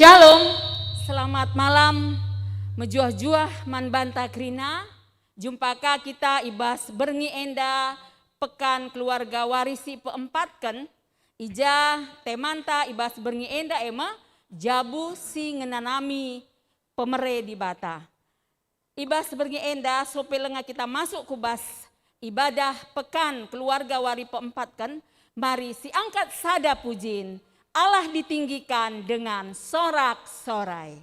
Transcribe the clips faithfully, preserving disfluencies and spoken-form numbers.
Shalom, selamat malam, mejuah-juah man banta kerina. Jumpa ka kita i bas berngi enda, Pekan Keluarga Wari si peempatken, i ja temanta i bas berngi enda e me, jabu si ngenanami pemere Dibata. I bas berngi enda, sope langa kita masuk ku bas ibadah Pekan Keluarga Wari peempatken, mari siangkat sada pujin, Allah ditinggikan dengan sorak-sorai.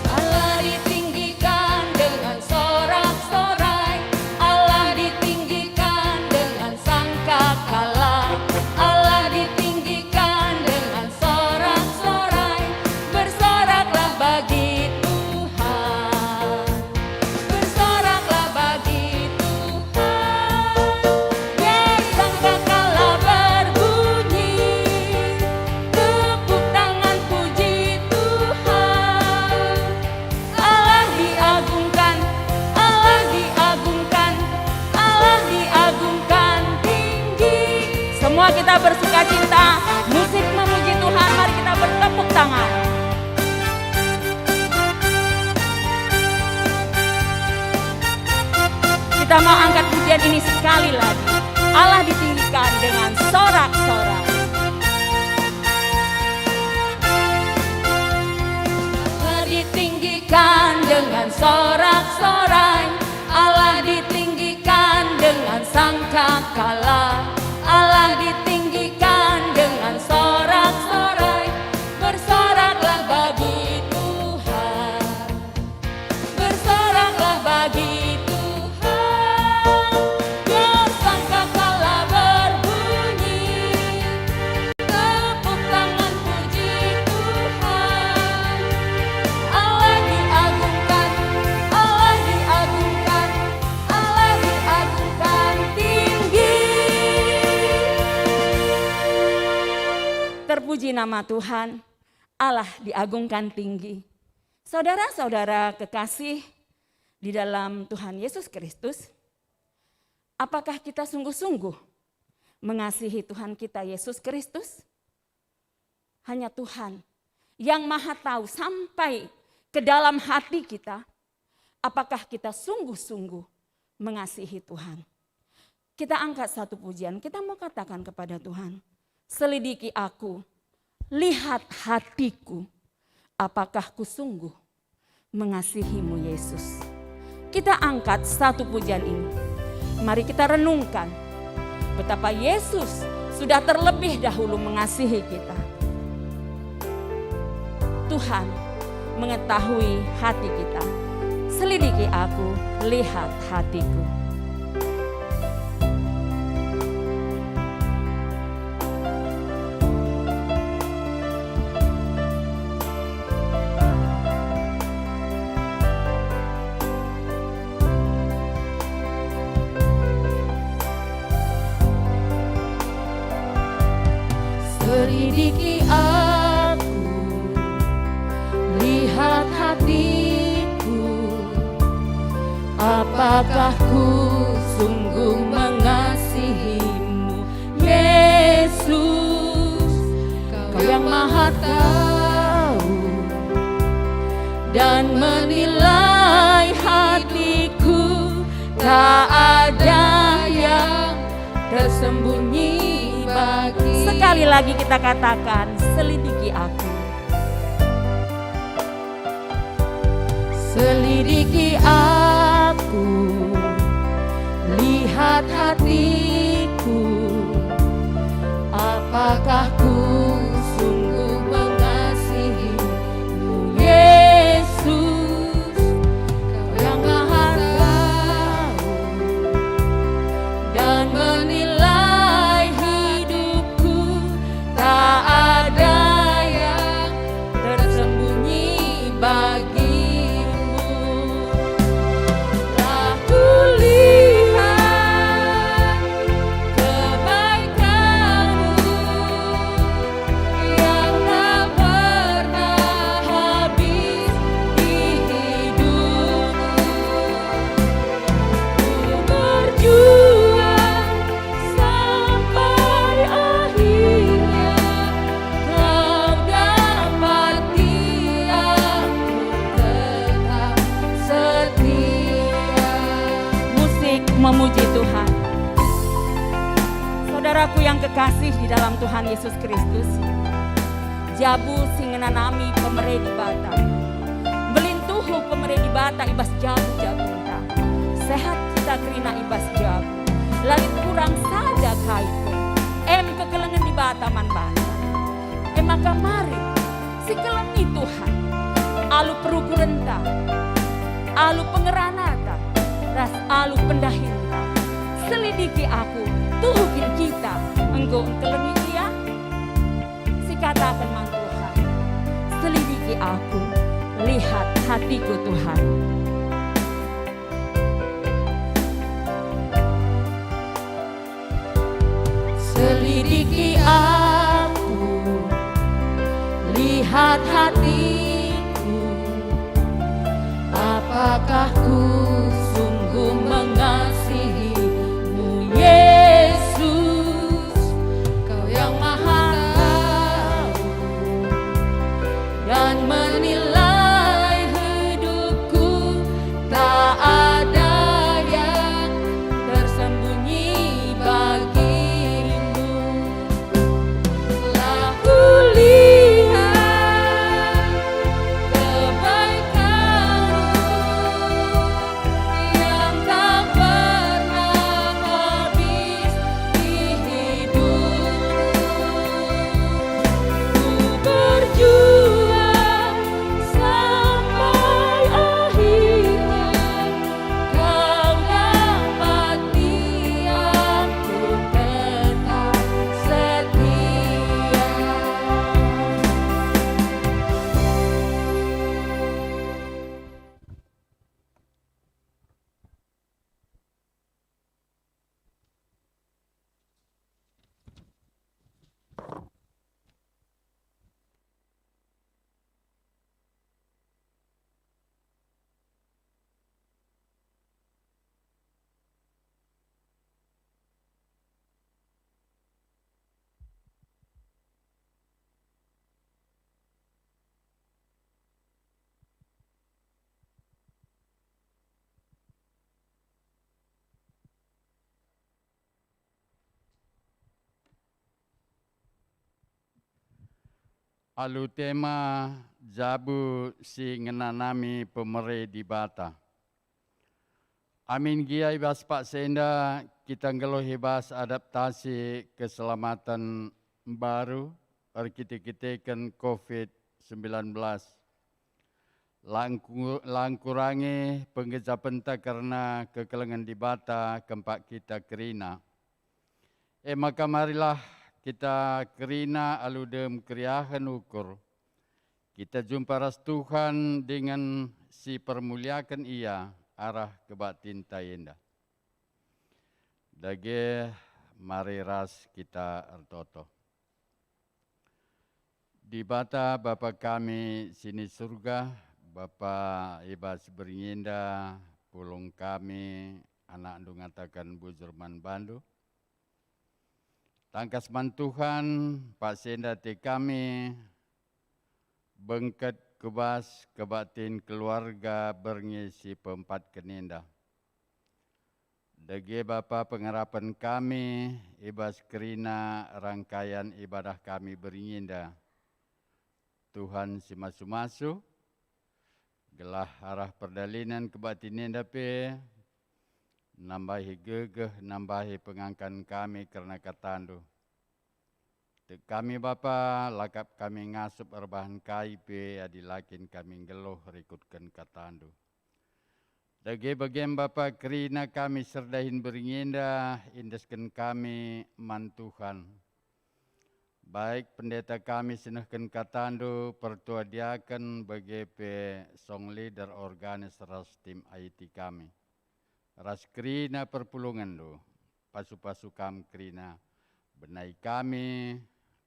Allah ditinggikan dengan sorak-sorai, Allah ditinggikan dengan sangkakala, Allah ditinggikan dengan sorak-sorai, bersoraklah bagi Tuhan. Bersoraklah bagi Tuhan, biar sangkakala berbunyi, tepuk tangan puji Tuhan. Allah diagungkan, Allah diagungkan, Allah diagungkan tinggi. Semua kita bersukacita, musik memuji Tuhan, mari kita bertepuk tangan. Kita mau angkat pujian ini sekali lagi. Allah ditinggikan dengan sorak-sorai. Allah ditinggikan dengan sorak-sorai. Allah ditinggikan dengan sangkakala. Allah ditinggikan dengan sorak-sorai. Bersoraklah bagi Tuhan. Bersoraklah bagi Tuhan. Biar sangkakala berbunyi. Tepuk tangan puji Tuhan. Allah diagungkan, Allah diagungkan, Allah diagungkan tinggi. Terpuji nama Tuhan, Allah diagungkan tinggi. Saudara-saudara kekasih di dalam Tuhan Yesus Kristus, apakah kita sungguh-sungguh mengasihi Tuhan kita Yesus Kristus? Hanya Tuhan yang Maha Tahu sampai ke dalam hati kita, apakah kita sungguh-sungguh mengasihi Tuhan. Kita angkat satu pujian, kita mau katakan kepada Tuhan, "Selidiki aku, lihat hatiku, apakah ku sungguh mengasihi-Mu, Yesus." Kita angkat satu pujian ini. Mari kita renungkan betapa Yesus sudah terlebih dahulu mengasihi kita. Tuhan mengetahui hati kita. Selidiki aku, lihat hatiku. Selidiki aku, lihat hatiku, apakah ku sungguh mengasihi-Mu, Yesus? Kau yang Maha Tahu dan menilai hatiku, tak ada yang tersembunyi bagi. Sekali lagi kita katakan, "Selidiki aku." Selidiki aku, lihat hatiku, apakah ku sungguh mengasihi-Mu, Yesus? Kau yang Maha Tahu dan menilai hidupku, tak ada yang tersembunyi bagi-Mu. Memuji Tuhan. Saudaraku yang kekasih di dalam Tuhan Yesus Kristus, jabu si ngenanami pemere Dibata. Mbelin tuhu pemere Dibata i bas jabu-jabunta. Sehat kita kerina i bas jabu. La lit kurang sada kai pe. Em kekelengen Dibata man banta. E maka mari, sikelengi Tuhan, alu perukurenta, alu pengeranata, ras alu pendahinta. Selidiki aku, tuhu kin kita enggo engkelengi Ia? Sikataken man Tuhan, "Selidiki aku, lihat hatiku, Tuhan." Selidiki aku, lihat hatiku, apakah ku sungguh mengasihimu, Yesus? Kau yang Maha Tahu dan menilai hidupku, tak ada yang tersembunyi bagimu. Telah kulihat kebaikanmu yang tak pernah habis di hidupku. Ku berjuang sampai akhirnya, Kau dapati aku tetap setia. Alu tema jabu si ngenanami pemere Dibata. Amin gia i bas paksa enda kita nggeluh i bas adaptasi keselamaten mbaru erkite-kiteken covid sembilan belas. La ngku-, la ngkurangi penggejapenta kerna kekelengen Dibata kempak kita kerina. E maka marilah kita kerina alu dem keriahen ukur. Kita jumpa ras Tuhan dingen sipermuliaken Ia arah kebaktinta enda. Dage mari ras kita ertoto. Dibata Bapa kami si ni Surga, Bapa, i bas berngi enda pulung kami, anakNdu ngataken bujur man baNdu. Tangkas man Tuhan, paksa enda ate kami bengket ku bas kebaktin keluarga berngi si peempatken enda. Dage Bapa pengarapen kami i bas kerina rangkaian ibadah kami berngi enda. Tuhan si masu-masu, gelah arah perdalinen kebaktin enda pe nambahi gegeh, nambahi pengangkan kami kerna KataNdu. Tek kami Bapa, la kap kami ngasup erbahan kai pe adi la kin kami nggeluh rikutken KataNdu. Dage bagem Bapa, kerina kami si erdahin berngi enda iendesken kami man Tuhan. Baik pendeta kami si nehken KataNdu, pertua diaken, bage pe song leader, organis ras tim I T kami. Ras kerina perpulungenNdu, pasu-pasu Kam kerina, benai kami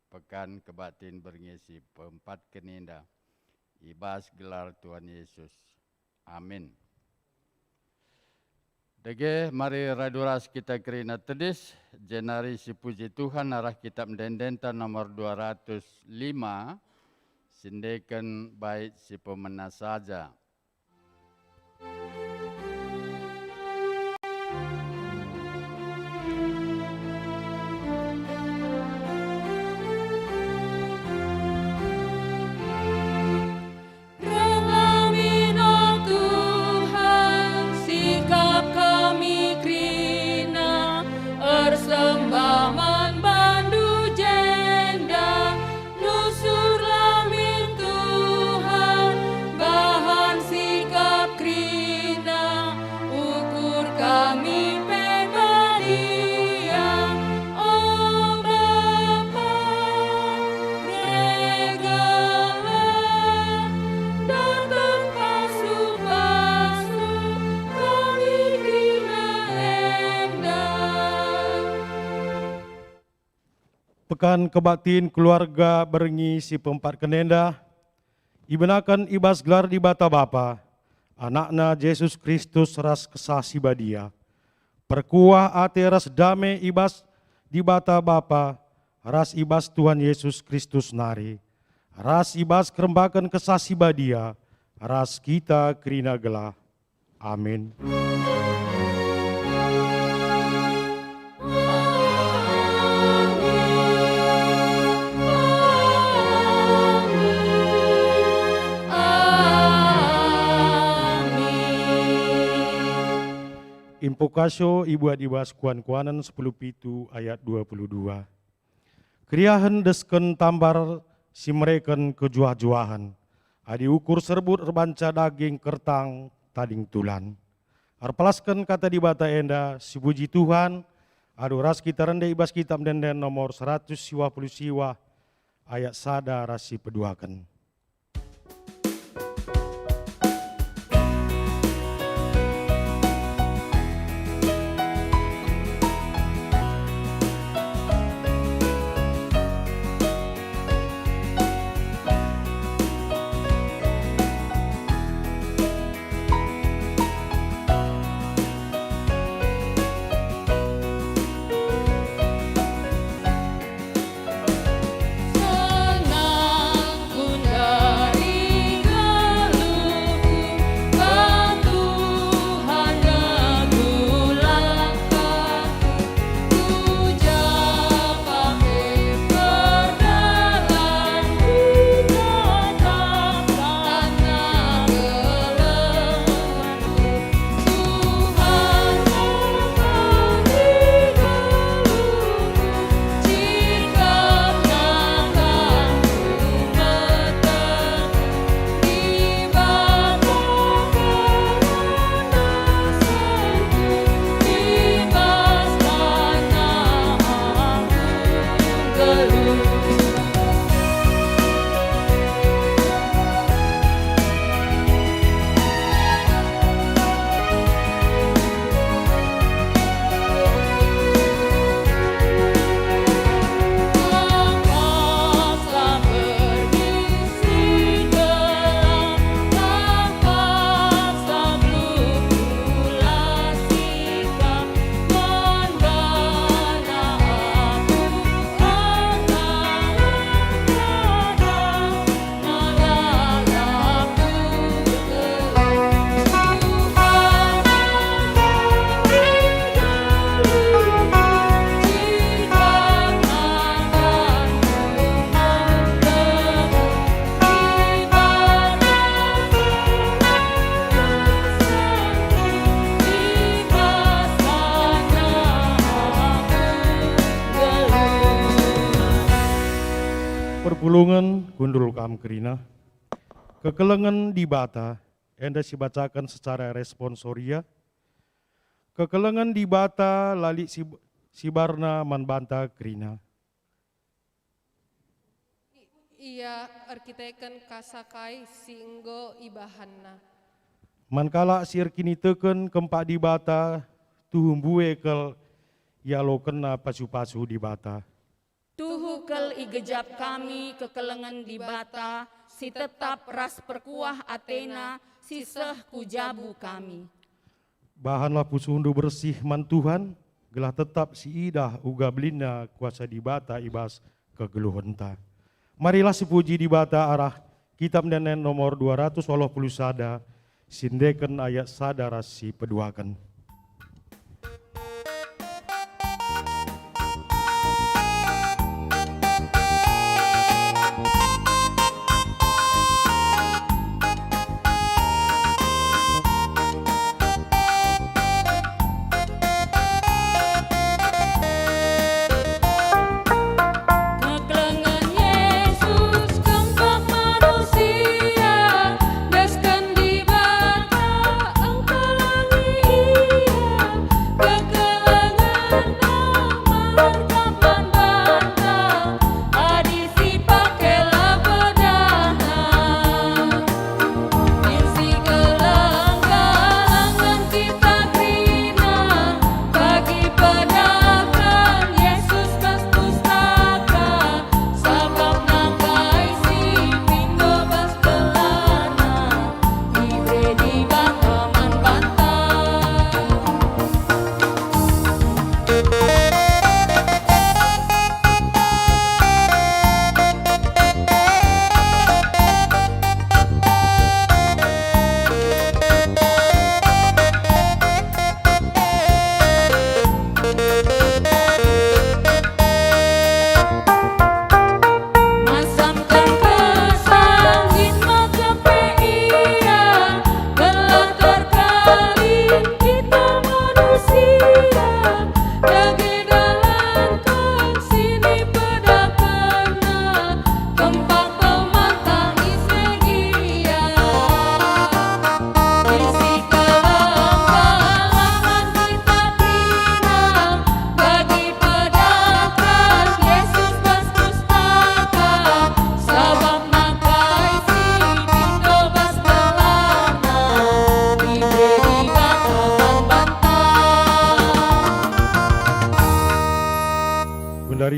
pekan kebaktin berngi si peempatken enda, i bas gelar Tuhan Yesus. Amin. Dage, mari radu ras kita kerina tedis, jenari sipuji Tuhan arah Kitab Ende-endenta nomor dua ratus lima, siendeken bait si pemena saja. Kan kebaktin keluarga berngi si peempatken enda, ibenaken i bas gelar Dibata Bapa, AnakNa Jesus Kristus ras Kesah Si Badia. Perkuah ate ras dame i bas Dibata Bapa ras i bas Tuhan Jesus Kristus nari, ras i bas kerembaken Kesah Si Badia ras kita kerina gelah. Amin. Invokasio ibuat i bas Kuan-kuanen sepuluh pitu ayat dua puluh dua. Keriahen desken tambar si mereken kejuah-juahen, adi ukur serbut erbanca daging kertang tading tulan. Erpelasken Kata Dibata enda, sipuji Tuhan, alu ras kita rende i bas Kitap Ende-enden nomor seratus siwah puluh siwah, ayat sada ras si peduaken. Perpulungen kundul kam kerina. Kekelengen Dibata, enda sibacaken secara responsoria. Kekelengen Dibata la lit sib-, sibarna man banta kerina. Ia erkiteken kasa kai si enggo ibahanna. Man kalak si erkiniteken kempak Dibata, tuhu mbue kal ialokenna pasu-pasu Dibata. Tuhu kal igejap kami kekelengen Dibata si tetap ras perkuah ateNa si seh ku jabu kami. Bahanlah pusuhndu bersih man Tuhan, gelah tetap siidah uga belinna kuasa Dibata i bas kegeluhenta. Marilah sipuji Dibata arah Kitap Ende-enden nomor dua ratus waluh puluh sada, siendeken ayat sada ras si peduaken. Kekelengen Yesus kempak manusia, desken Dibata engkelengi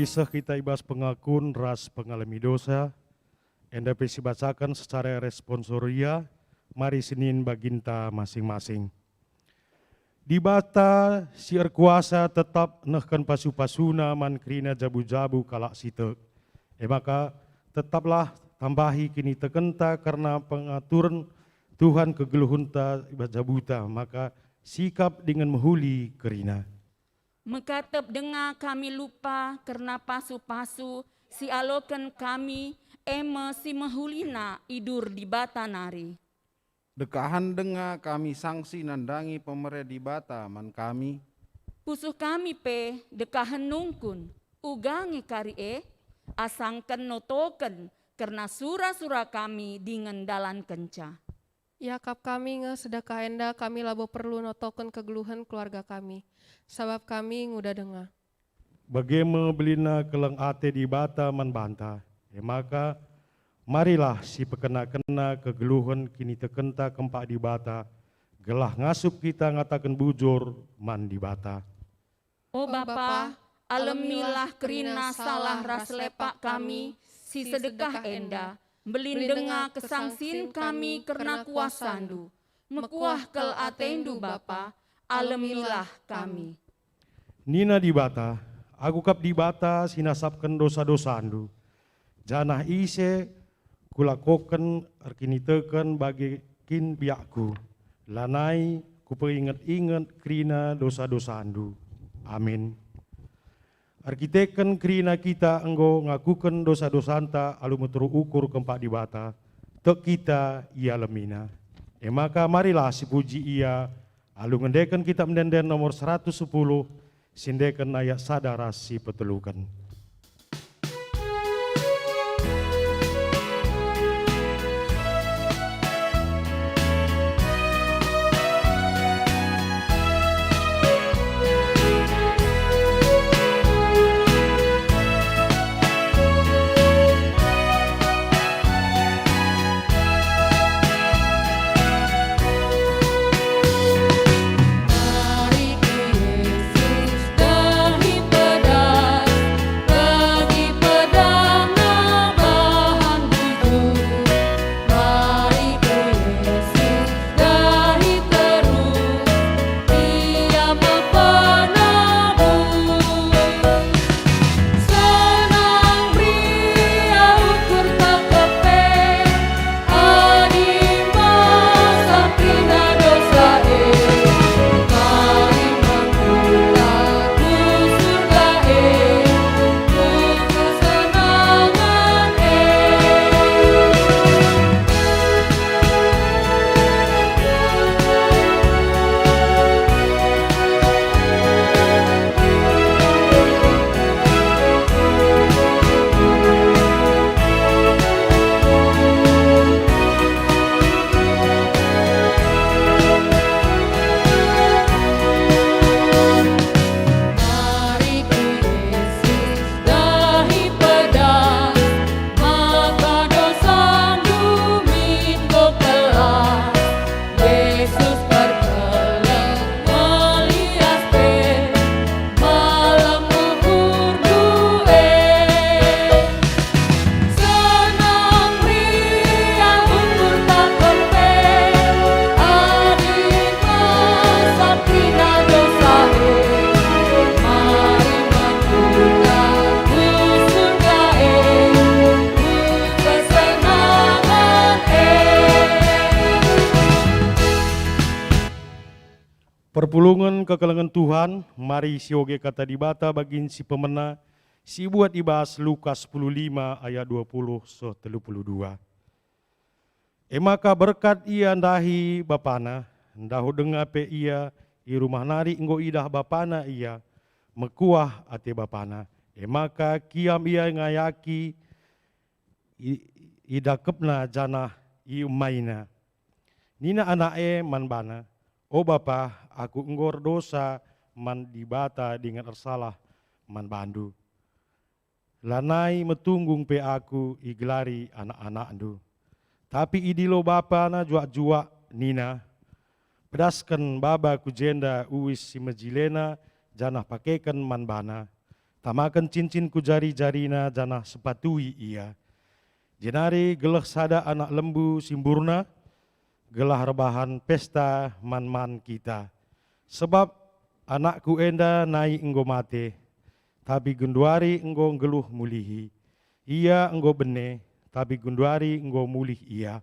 Seh kita i bas pengakun ras pengalemi dosa, enda pe sibacaken secara responsoria, mari senina baginta masing-masing. Dibata si erkuasa tetap nehken pasu-pasuNa man kerina jabu-jabu kalak si tek. E maka, tetaplah tambahi kinitekenta kerna pengaturen Tuhan kegeluhenta i bas jabuta, maka sikap dingen mehuli kerina. Mekatep denga kami lupa kerna pasu-pasu si aloken kami, e me si mehulina idur Dibata nari. Dekahen denga kami sangsi nandangi pemere Dibata man kami. Pusuh kami pe dekahen nungkun, uga nge kari e, asangken notoken kerna sura-sura kami dingen dalankenca. Iakap kami nge sedekah enda kami labo perlu notoken kegeluhen keluarga kami, sabap kami nguda denga. Bage me belina keleng ate Dibata man banta. E maka, marilah sipekena-kena kegeluhen kinitekenta kempak Dibata, gelah ngasup kita ngataken bujur man Dibata. O Bapa, alemilah kerina salah ras lepak kami si sedekah enda, mbelin denga kesangsin kami kerna kuasaNdu. Mekuah kal ateNdu, Bapa, alemilah kami. Nina Dibata, Aku kap Dibata si nasapken dosa-dosandu, janah ise kulakoken erkiniteken bage kin biakku, lanai kupeinget-inget kerina dosa-dosandu. Amin. Erkiteken kerina kita enggo ngakuken dosa-dosanta alu meteruk ukur kempak Dibata, tek kita ialemiNa. E maka marilah sipuji Ia alu ngendeken Kitap Ende-enden nomor seratus sepuluh, si endeken ayat sada ras si peteluken. Mari ku Yesus, dahi terus, Ia me penebus. Senang meriah ukur tak kepeng, adi masa kerina dosa e. Mari mengkulah ku surga e, ku kesenangan e. Mari ku Yesus, dahi pedas, maka dosandu min enggo pelas. Yesus perkeleng melias pe, malem uhurndu e. Senang meriah ukur tak kepeng, adi masap kerina dosa e. Mari mengkulah ku surga e, ku kesenangan e. Perpulungen kekelengen Tuhan, mari sioge Kata Dibata bagin si pemena, si ibuat i bas Lukas sepuluh lima ayat dua puluh seh telu puluh dua. E maka berkat ia ndahi bapana, ndauh denga pe ia i rumah nari enggo idah bapana ia, mekuah ate bapana. E maka kiam ia ngayaki i-, idakepna janah iemaina. Nina anak e man bana, "O bapa, aku enggo erdosa man Dibata dingen ersalah man bandu. Lanai metunggung pe aku igelari anak-anakndu." Tapi idilo bapana juak-juak nina, "Pedasken baba ku jenda uis si mejilena janah pakeken man bana." tamaken cincin ku jari-jarina janah sepatui ia. Jenari geleh sada anak lembu si mburna, gelah erbahan pesta man-man kita. Sebab anakku enda nai enggo mate, tapi genduari enggo nggeluh mulihi. Ia enggo bene, tapi genduari enggo mulih ia.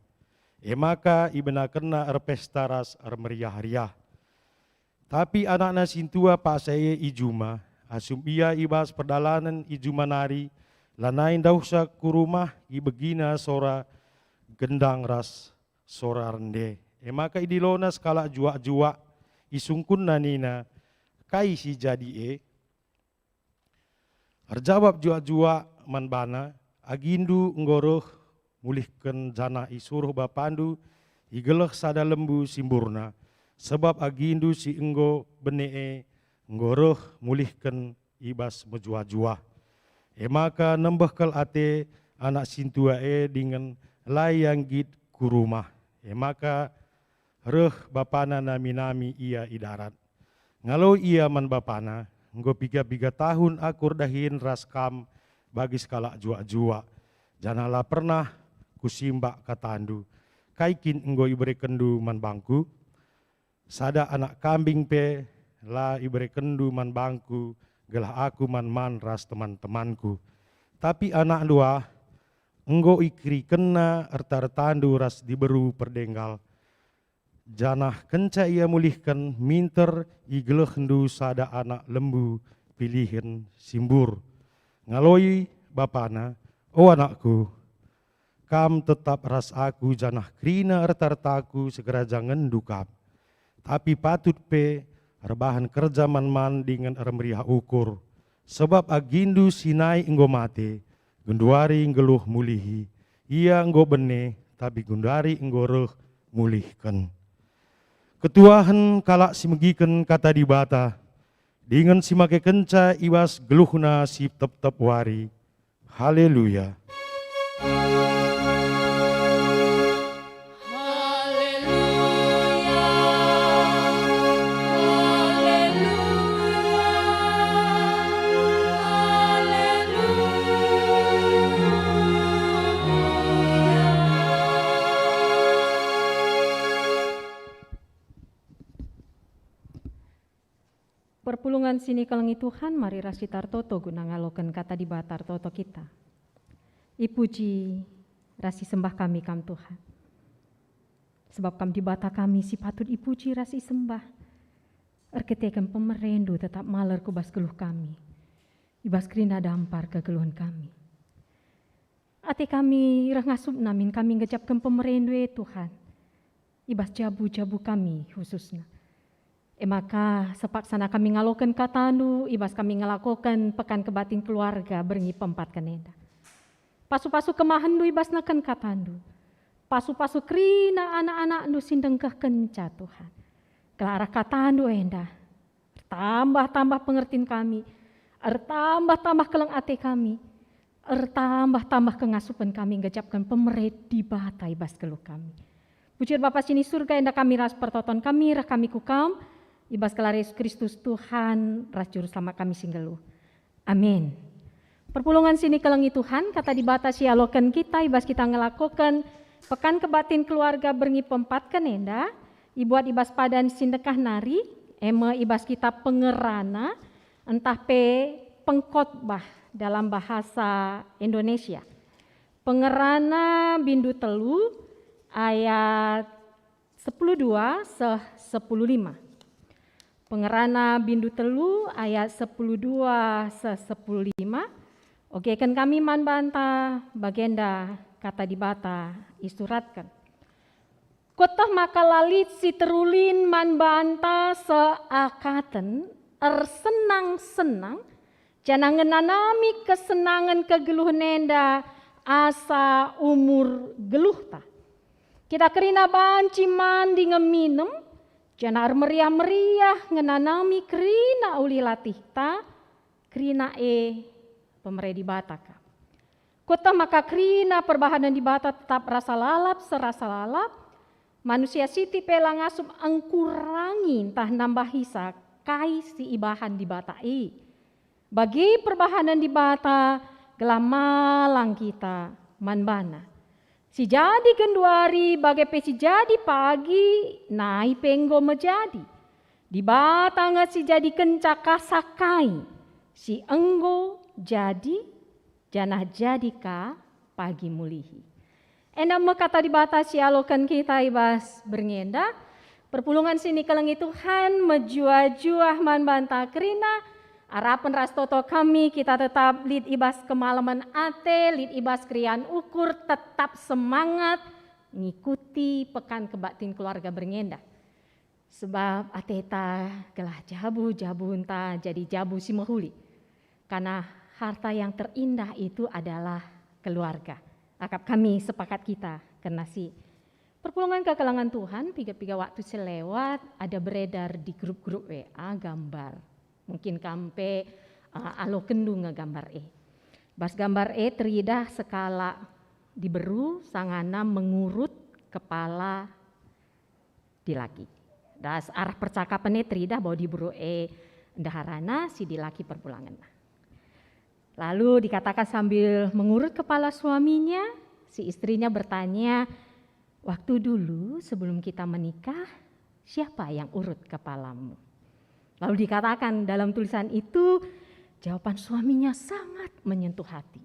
E maka ibenakenna erpesta ras ermeriah-riah. Tapi anakna sintua paksa e i juma, asum ia i bas perdalanen i juma nari, lanai ndauhsa ku rumah, ibegina sora gendang ras sora rende. E maka idilona sekalak juak-juak, isungkunna nina, "Kai si jadi e?" Erjabap juak-juak man bana, "Agindu enggo reh mulihken janah isuruh bapandu igeleh sada lembu si mburna, sebab agindu si enggo bene e enggo reh mulihken i bas mejuah-juah." E maka nembeh kal ate anak sintua e dingen la ia nggit ku rumah. E maka reh bapana nami-nami ia i darat. Ngaloi ia man bapana, "Enggo piga-piga tahun aku erdahin ras kam bagi sekalak juak-juak, janah la pernah kusimbak katandu. Kai kin enggo iberekenndu man bangku? Sada anak kambing pe la iberekenndu man bangku, gelah aku man-man ras teman-temanku. Tapi anakndu ah, enggo ikerikenna erta-ertandu ras diberu perdenggal, janah kenca ia mulihken, minter igelehndu sada anak lembu pilihen si mbur." Ngaloi bapana, "O anakku, kam tetap ras aku janah kerina erta-ertaku segerajangenndu kap. Tapi patut pe erbahan kerja man-man dingen ermeriah ukur, sebab agindu si nai enggo mate, genduari nggeluh mulihi. Ia enggo bene, tapi genduari enggo reh mulihken." Ketuahen kalak si megiken Kata Dibata, dingen si makekenca i bas geluhna si tep-tep wari. Haleluya! Perpulungen si nikelengi Tuhan, mari ras kita ertoto guna ngaloken Kata Dibata ertoto kita. Ipuji ras isembah kami Kam, Tuhan. Sebab Kam Dibata kami si patut ipuji ras isembah. Erkiteken pemereNdu tetap maler ku bas geluh kami, i bas kerina dampar kegeluhen kami. Ate kami reh ngasupna min kami ngejapken pemereNdu e, Tuhan, i bas jabu-jabu kami khususna. E maka, sepaksana kami ngaloken kataNdu i bas kami ngelakoken Pekan Kebaktin Keluarga berngi peempatken enda. Pasu-pasu kemahenNdu i bas neken kataNdu. Pasu-pasu kerina anak-anakNdu si ndengkehkenca, Tuhan. Gelah arah kataNdu enda, ertambah-tambah pengertin kami, ertambah-tambah keleng ate kami, ertambah-tambah kengasupen kami ngejapken pemere Dibata i bas geluh kami. Bujur Bapa si ni Surga, enda kami ras pertoton kami, reh kami ku Kam, i bas gelar Yesus Kristus, Tuhan ras Juru Selamat kami si nggeluh. Amin. Perpulungen si nikelengi Tuhan, Kata Dibata si ialoken kita i bas kita ngelakoken Pekan Kebaktin Keluarga berngi peempatken enda, ibuat i bas padan si ndekah nari, e me i bas kitab Pengerana, ntah pe Pengkhotbah dalam bahasa Indonesia. Pengerana bindu telu ayat sepuluh dua seh sepuluh lima. Pengerana bindu telu ayat sepuluh dua seh sepuluh lima. Ogeken kami man banta, bagenda Kata Dibata isuratken. Kueteh maka la lit si terulin man banta seakaten ersenang-senang, janah ngenanami kesenangen kegeluhen enda asa umur geluhta. Kita kerina banci man dingen minem, janah ermeriah-meriah ngenanami kerina ulih latihta, kerina e pemere Dibata ka. Kueteh maka kerina perbahanen Dibata tetap rasa lalap serasa lalap, manusia sitik pe la ngasup engkurangi ntah nambahisa kai si ibahan Dibata e. Bagi perbahanen Dibata gelah malang kita man baNa. Si jadi genduari bage pe si jadi pagi nai pe enggo mejadi. Dibata nge si jadikenca ka sakai si enggo jadi, janah jadi ka pagi mulihi. Enda me kata Dibata si aloken kita i bas berngi enda. Perpulungen si nikelengi Tuhan, mejuah-juah man banta kerina, arapen ras toto kami kita tetap lit i bas kemalemen ate, lit i bas keriahen ukur, tetap semangat ngikuti Pekan Kebaktin Keluarga berngi enda. Sebab ateta gelah jabu-jabunta jadi jabu si mehuli. Karena harta yang terindah itu adalah keluarga. Akap kami sepakat kita kerna si. Perpulungen kekelengen Tuhan, piga-piga waktu si lewat ada beredar di grup-grup W A gambar. Mungkin kam pe, eh, alokenndu nge gambar e. Bas gambar e teridah sekalak diberu sangana mengurut kepala dilaki. Das arah percakapen e teridah bahwa diberu e ndeharana, si dilaki perbulangenna. Lalu dikatakan sambil mengurut kepala suaminya, si istrinya bertanya, "Waktu dulu sebelum kita menikah, siapa yang urut kepalamu?" Lalu dikatakan dalam tulisan itu, jawaban suaminya sangat menyentuh hati.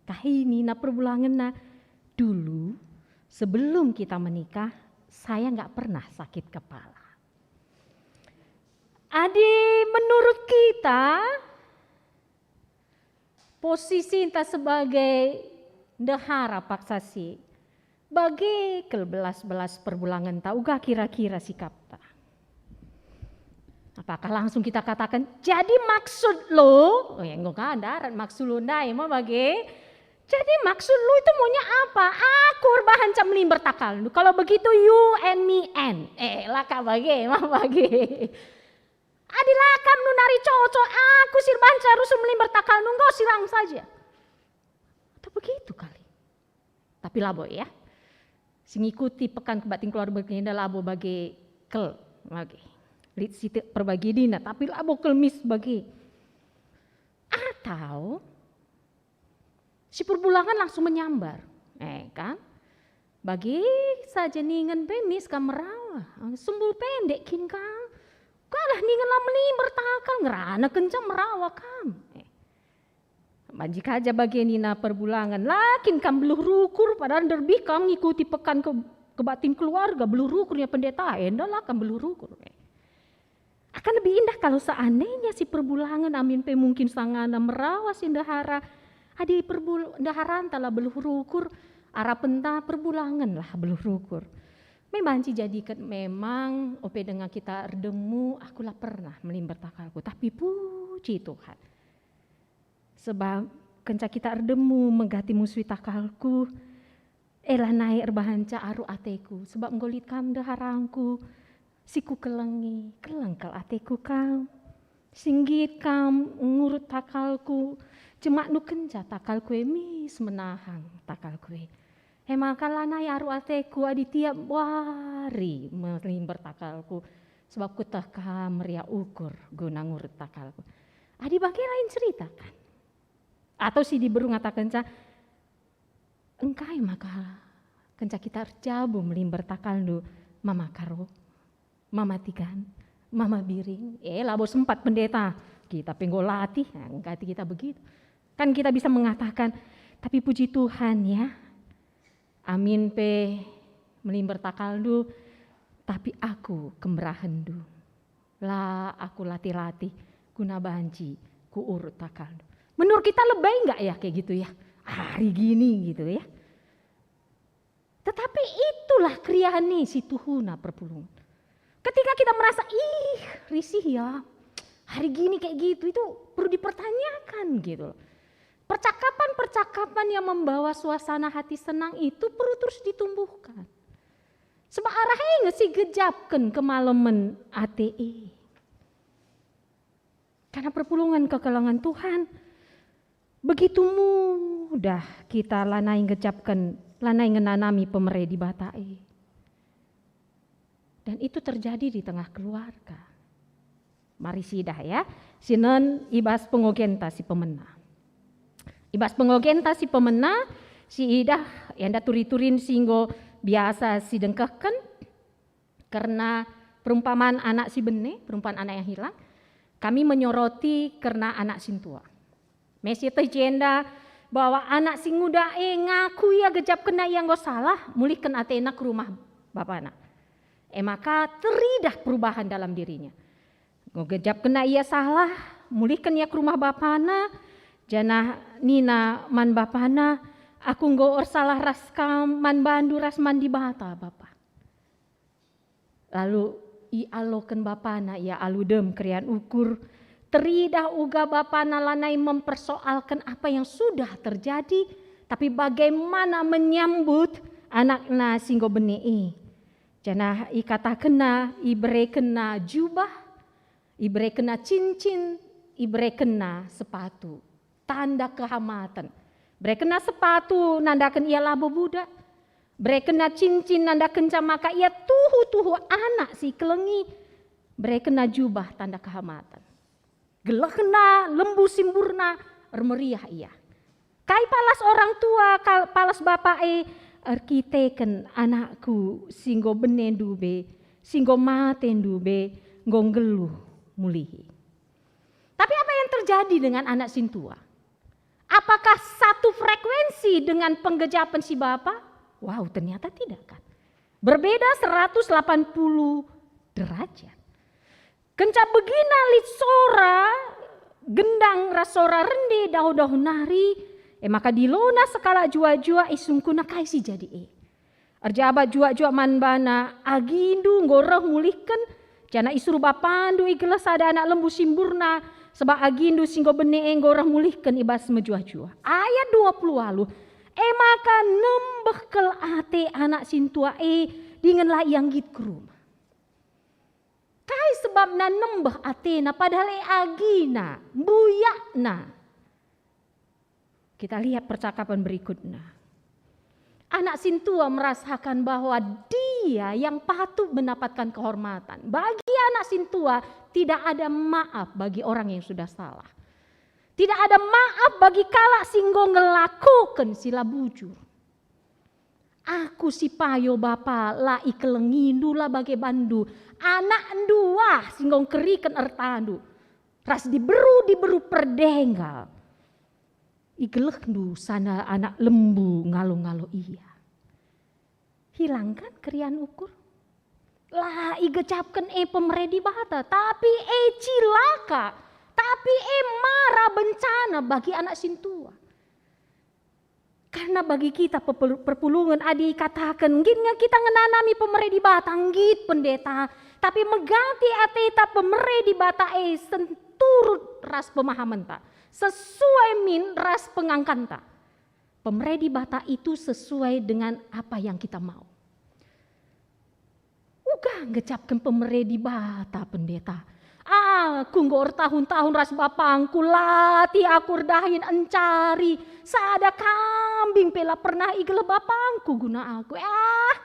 Kai nina perbulangenna, "Dulu, sebelum kita menikah, saya nggak pernah sakit kepala." Adi menurut kita, posisinta sebagai ndehara paksa si, bage kal belas-belas perbulangenta, uga kira-kira sikapta. Apakah langsung kita katakan, "Jadi maksud lo," oh ya, enggo ka ndarat maksud lo ndai me bage. "Jadi maksud lo itu maunya apa? Aku erbahanca melimber takalndu. Kalau begitu you and me and." Eh, la ka bage, me bage. "Adi la kam nunari cocok, aku si erbahanca rusul melimber takalndu, enggo sirang saja." Atau begitu kali. Tapi labo ya. Si ngikuti Pekan Kebaktin Keluarga berngi enda labo bage kal, bage. Lit sitik perbagi dina, tapi labo kal mis bage. Atau si perbulangen langsung menyambar. Eh, kan? Bage saja ningen pe mis kam merawa. Sembul pendek kin kam. Kalah ningen la melimber takal, ngerana kenca merawa kam. Eh. Banci ka ja bage nina perbulangen, "La kin kam beluh rukur, padahal nderbih kam ngikuti Pekan Ke-, Kebaktin Keluarga, beluh rukur ya pendeta, enda la kam beluh rukur." Eh. Akan lebih indah kalau seandainya si perbulangen amin pe mungkin sangana merawa si ndehara. Adi perbul-, ndeharanta la beluh rukur, arapenta perbulangen lah beluh rukur. Memang si jadiken memang ope denga kita erdemu, aku la pernah melimber takalku, tapi puji Tuhan. Sebab kenca kita erdemu megati musui takalku, e lanai erbahanca aru ateku, sebab enggo lit kam ndeharangku, si kukelengi, keleng kal ateku kam. Si nggit kam ngurut takalku, jemakndu kenca takalku e mis menahang takalku e. E maka lanai aru ateku adi tiap wari melimber takalku, sebab kueteh kam meriah ukur guna ngurut takalku. Adi bage lain cerita kan? Atau si diberu ngatakenca, "Engkai maka kenca kita erjabu melimber takalndu, Mama Karo, Mama Tigan, Mama Biring?" Eh, labo sempat pendeta. Kita pe enggo latih, nah, engkai kita begitu. Kan kita bisa mengatakan, "Tapi puji Tuhan ya, amin pe melimber takalndu, tapi aku kemberahenndu. La aku latih-latih guna banci kuurut takalndu." Menurut kita lebay nggak ya kayak gitu ya? Hari gini gitu ya. Tetapi itulah keriahen e si tuhuna perpulungen. Ketika kita merasa, "Ih, risih ya, hari gini kayak gitu," itu perlu dipertanyakan gitu. Percakapan-percakapan yang membawa suasana hati senang itu perlu terus ditumbuhkan. Sebab arah e nge si gejapken kemalemen ate e. Karena perpulungen kekelengen Tuhan, begitu mudah kita lanai ngejapken, lanai ngenanami pemere Dibata e. Dan itu terjadi di tengah keluarga. Mari sidah ya, sinen i bas pengogenta si pemena. I bas pengogenta si pemena, siidah enda turi-turin si enggo biasa sidengkehken kerna perumpaman anak si bene, perumpaman anak yang hilang. Kami menyoroti kerna anak sintua. Mesi teh jenda bahwa anak si nguda e ngaku ia gejapkenna ia enggo salah, mulihken atena ke rumah bapana. E maka teridah perubahan dalam dirinya. Enggo gejapkenna ia salah, mulihken ia ke rumah bapana, janah nina man bapana, "Aku enggo ersalah ras kam man bandu ras man Dibata, Bapa." Lalu ialoken bapana ia alu dem keriahen ukur. Teridah uga bapana lanai mempersoalken apa yang sudah terjadi, tapi bagaimana menyambut anakna si enggo bene e. Janah ikatakenna, iberekenna jubah, iberekenna cincin, iberekenna sepatu. Tanda kehamaten. Berekenna sepatu nandaken ia labo budak. Berekenna cincin nandakenca maka ia tuhu-tuhu anak si ikelengi. Berekenna jubah tanda kehamaten. Gelehna lembu simburna ermeriah ia. Kai palas orang tua, kal-, palas bapa e erkiteken anakku si enggo bene ndube, si enggo mate ndube, enggo nggeluh mulihi. Tapi apa yang terjadi dengan anak sintua? Apakah satu frekuensi dengan penggejapen si bapa? Wow, ternyata tidak kan. Berbeda seratus delapan puluh derajat. Kenca begina lit sora gendang ras sora rende dauh-dauh nari, e maka dilona sekalak juak-juak isungkunna kai si jadi e. Erjabat juak-juak man bana, "Agindu enggo reh mulihken, janah isuruh bapandu igeleh sada anak lembu simburna, sebab agindu si enggo bene e enggo reh mulihken i bas mejuah-juah." Ayat dua puluh waluh, e maka nembeh kal ate anak sintua e dingen la ia nggit ke rumah. Kai sebabna nembeh atena padahal e agina, mbuyakna? Kita lihat percakapan berikutnya. Anak sintua merasakan bahwa dia yang patut mendapatkan kehormatan. Bagi anak sintua, tidak ada maaf bagi orang yang sudah salah. Tidak ada maaf bagi kalak si enggo ngelakoken si la bujur. Aku si payo bapa la ikelengindu la bage bandu, anakndu ah si enggo ngkeriken ertandu, ras diberu-diberu perdenggal. Igelehndu sana anak lembu ngalo-ngalo ia. Hilang kan keriahen ukur? La igejapken e pemere Dibata, tapi e cilaka, tapi e mara bencana bagi anak sintua. Karena bagi kita pepelu-, perpulungen adi ikataken, nggit nge kita ngenanami pemere Dibata, nggit pendeta, tapi megati ateta pemere Dibata e senturut ras pemahamenta, sesuai min ras pengangkanta. Pemere Dibata itu sesuai dengan apa yang kita mau. Uga ngecapken pemere Dibata, pendeta. Aku enggo ertahun-tahun ras bapangku, latih aku erdahin encari. Sada kambing pe la pernah igeleh bapangku guna aku. Ah,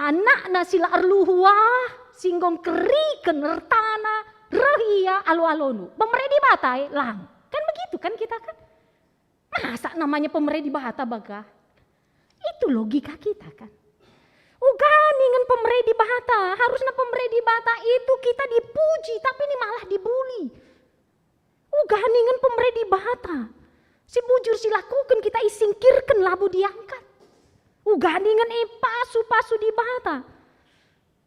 anakna si la erluhu ah, si enggo ngkeriken ertana, reh ia alo-alondu. Pemere Dibata e lang. Kan begitu kan kita kan? Masa namanya pemere Dibata bagah? Itu logika kita kan. Uga ningen pemere Dibata, harusna pemere Dibata itu kita dipuji, tapi ini malah dibuli. Uga ningen pemere Dibata, si bujur si lakuken kita isingkirken labo diangkat. Uga ningen e pasu-pasu Dibata,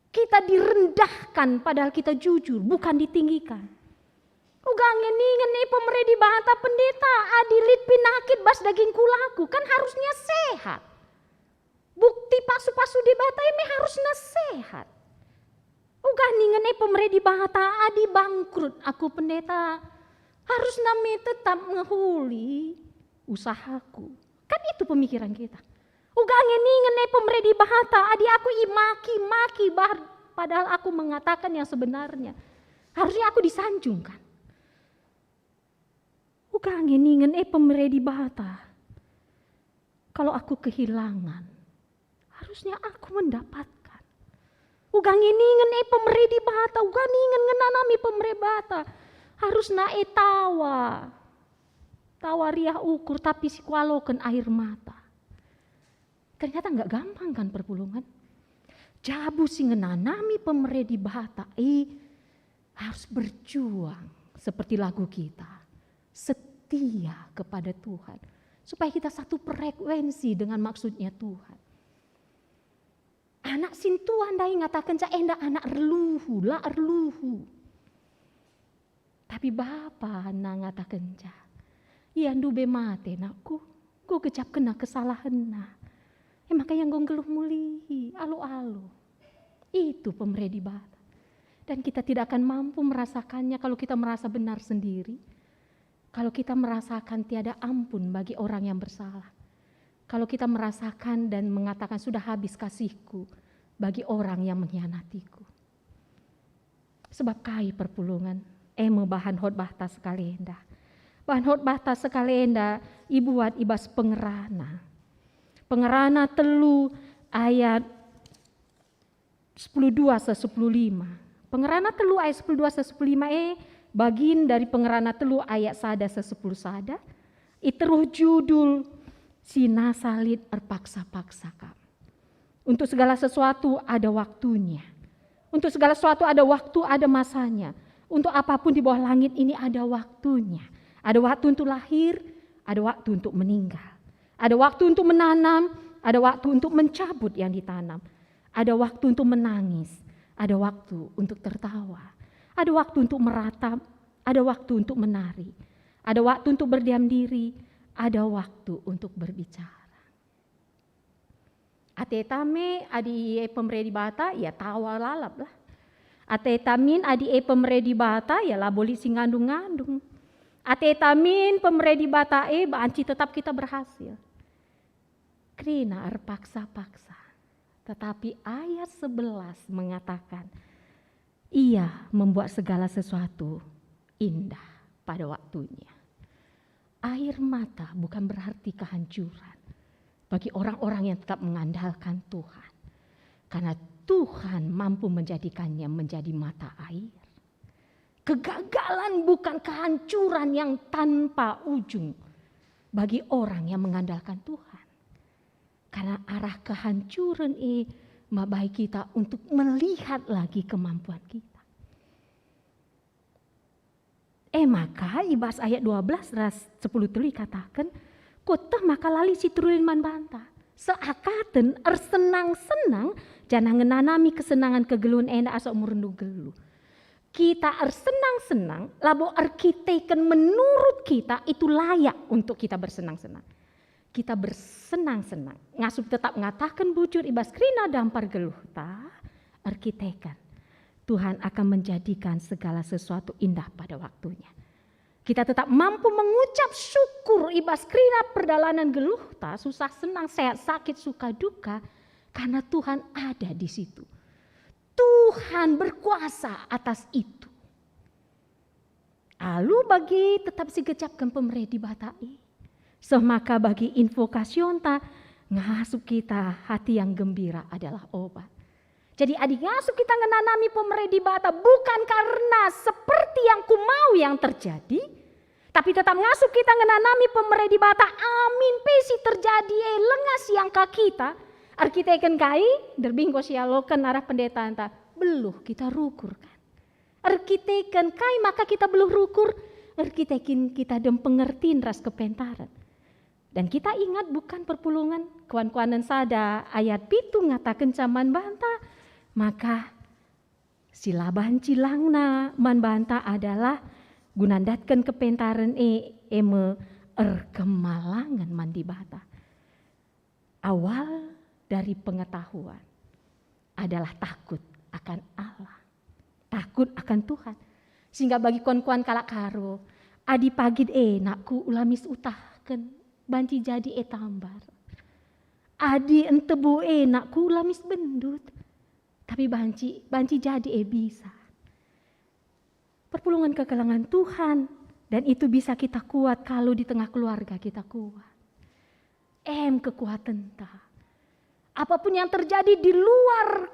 kita direndahkan padahal kita jujur, bukan ditinggikan. Uga nge ningen e pemere Dibata, pendeta, adi lit pinakit bas dagingku laku, kan harusnya sehat. Bukti pasu-pasu Dibata e me harusna sehat. Uga ningen e pemere Dibata, adi bangkrut aku, pendeta, harusna me tetap ngehuli usahaku. Kan itu pemikiran kita. Uga nge ningen e pemere Dibata, adi aku imaki-maki bah-, padahal aku mengatakan yang sebenarnya. Harusnya aku disanjungkan. Uga nge ningen e pemere Dibata, kalau aku kehilangan, harusnya aku mendapatkan. Uga nge ningen e pemere Dibata, uga ningen ngenanami pemere Dibata. Harusna e tawa. Tawa riah ukur, tapi si kualoken air mata. Ternyata nggak gampang kan perpulungen. Jabu si ngenanami pemere Dibata, eh, harus berjuang seperti lagu kita. Setia kepada Tuhan. Supaya kita satu frekuensi dengan maksudnya Tuhan. Anak sintua ndai ngatakenca enda anak erluhu, la erluhu. Tapi bapana ngatakenca, "Ia ndube mate nakku, kugejapkenna kesalahenna. E maka ia enggo nggeluh mulihi, alu-alu." Itu pemere Dibata. Dan kita tidak akan mampu merasakannya kalau kita merasa benar sendiri. Kalau kita merasakan tiada ampun bagi orang yang bersalah. Kalau kita merasakan dan mengatakan, "Sudah habis kasihku bagi orang yang mengkhianatiku." Sebab kai perpulungen? E me bahan khotbahta sekali enda. Bahan khotbahta sekali enda ibuat i bas Pengerana. Pengerana telu ayat sepuluh dua seh sepuluh lima. Pengerana telu ayat sepuluh dua seh sepuluh lima e, bagin dari Pengerana telu ayat sada seh sepuluh sada, iteruh judul Si Nasa Lit Erpaksa-paksa Kap. Untuk segala sesuatu ada waktunya. Untuk segala sesuatu ada waktu, ada masanya. Untuk apapun di bawah langit ini ada waktunya. Ada waktu untuk lahir, ada waktu untuk meninggal. Ada waktu untuk menanam, ada waktu untuk mencabut yang ditanam. Ada waktu untuk menangis, ada waktu untuk tertawa. Ada waktu untuk meratap, ada waktu untuk menari. Ada waktu untuk berdiam diri, ada waktu untuk berbicara. Ateta me adi e pemere Dibata, ia tawa lalap lah. Ateta min adi e pemere Dibata, ia labo lit si ngandung-ngandung. Ateta min pemere Dibata e banci tetap kita berhasil. Kerina erpaksa-paksa. Tetapi ayat sebelas mengatakan, Ia membuat segala sesuatu indah pada waktunya. Air mata bukan berarti kehancuran bagi orang-orang yang tetap mengandalkan Tuhan. Karena Tuhan mampu menjadikannya menjadi mata air. Kegagalan bukan kehancuran yang tanpa ujung bagi orang yang mengandalkan Tuhan. Karena arah kehancuran e mabai kita untuk melihat lagi kemampuan kita. E maka i bas ayat dua belas ras sepuluh telu ikataken, "Kueteh maka la lit si terulin man banta. Seakaten ersenang-senang janah ngenanami kesenangan kegeluhen enda asa umurndu nggeluh." Kita ersenang-senang labo erkiteken menurut kita itu layak untuk kita bersenang-senang. Kita bersenang-senang, ngasup tetap ngataken bujur i bas kerina dampar geluhta, erkiteken Tuhan akan menjadikan segala sesuatu indah pada waktunya. Kita tetap mampu mengucap syukur i bas kerina perdalanan geluhta, susah senang, sehat sakit, suka duka, karena Tuhan ada di situ. Tuhan berkuasa atas itu. Alu bagi tetap sigejapken pemere Dibata e. Seh maka bagi invokasionta, ngasup kita hati yang gembira adalah obat. Jadi adi ngasup kita ngenanami pemere Dibata bukan karena seperti yang kumau yang terjadi, tapi tetap ngasup kita ngenanami pemere Dibata amin pe si terjadi e langa siangka kita, erkiteken kai? Nderbih enggo sialoken arah pendetanta, beluh kita rukur kan. Erkiteken kai maka kita beluh rukur? Erkiteken kita dem pengertin ras kepentaren. Dan kita ingat bukan perpulungen, kuan-kuanen sada ayat pitu ngatakenca man banta, maka si la banci langna man banta adalah guna ndatken kepentaren e, e me erkemalangen man Dibata. Awal dari pengetahuan adalah takut akan Allah, takut akan Tuhan. Sehingga bagi kuan-kuan kalak Karo, adi pagit e nakku ula mis utahken, banci jadi e tambar. Adi entebu e nakku ula mis bendut, tapi banci, banci jadi e bisa. Perpulungen kekelengen Tuhan, dan itu bisa kita kuat kalau di tengah keluarga kita kuat. Em kekuatenta. Apapun yang terjadi di luar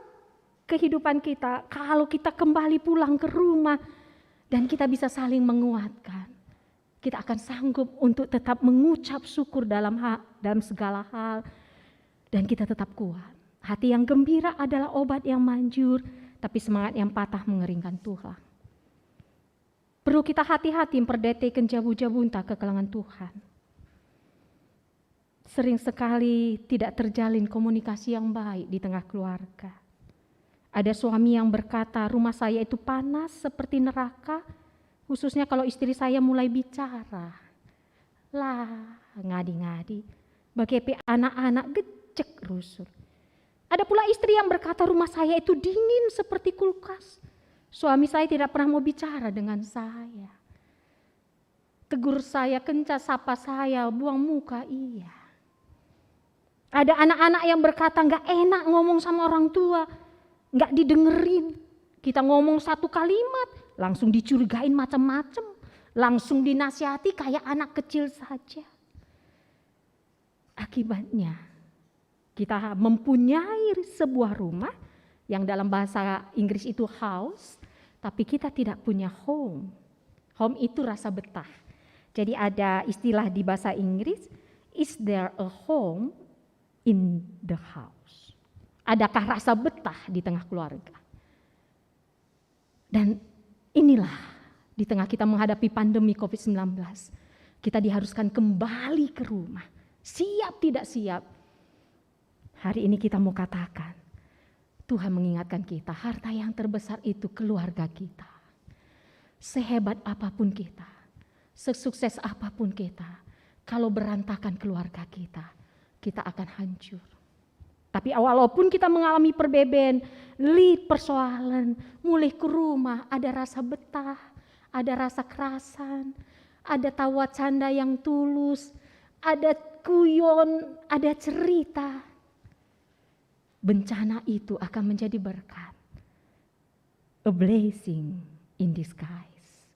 kehidupan kita, kalau kita kembali pulang ke rumah dan kita bisa saling menguatkan, kita akan sanggup untuk tetap mengucap syukur dalam ha-, dalam segala hal, dan kita tetap kuat. Hati yang gembira adalah obat yang manjur, tapi semangat yang patah mengeringkan tulang. Perlu kita hati-hati mperdiateken jabu-jabunta kekelengen Tuhan. Sering sekali tidak terjalin komunikasi yang baik di tengah keluarga. Ada suami yang berkata, "Rumah saya itu panas seperti neraka, khususnya kalau istri saya mulai bicara." Lah, ngadi-ngadi, bage pe anak-anak gejek rusur. Ada pula istri yang berkata, "Rumah saya itu dingin seperti kulkas. Suami saya tidak pernah mau bicara dengan saya. Tegur saya kenca, sapa saya, buang muka ia." Ada anak-anak yang berkata, "Nggak enak ngomong sama orang tua, nggak didengerin. Kita ngomong satu kalimat, langsung dicurigain macam-macam, langsung dinasihati kayak anak kecil saja." Akibatnya, kita mempunyai sebuah rumah yang dalam bahasa Inggris itu house, tapi kita tidak punya home. Home itu rasa betah. Jadi ada istilah di bahasa Inggris, "Is there a home in the house?" Adakah rasa betah di tengah keluarga? Dan inilah, di tengah kita menghadapi pandemi covid sembilan belas, kita diharuskan kembali ke rumah. Siap tidak siap, hari ini kita mau katakan, Tuhan mengingatkan kita, harta yang terbesar itu keluarga kita. Sehebat apapun kita, sesukses apapun kita, kalau berantakan keluarga kita, kita akan hancur. Tapi walaupun kita mengalami perbeben, lit persoalan, mulih ke rumah, ada rasa betah, ada rasa kerasan, ada tawa canda yang tulus, ada guyon, ada cerita. Bencana itu akan menjadi berkat. A blessing in disguise.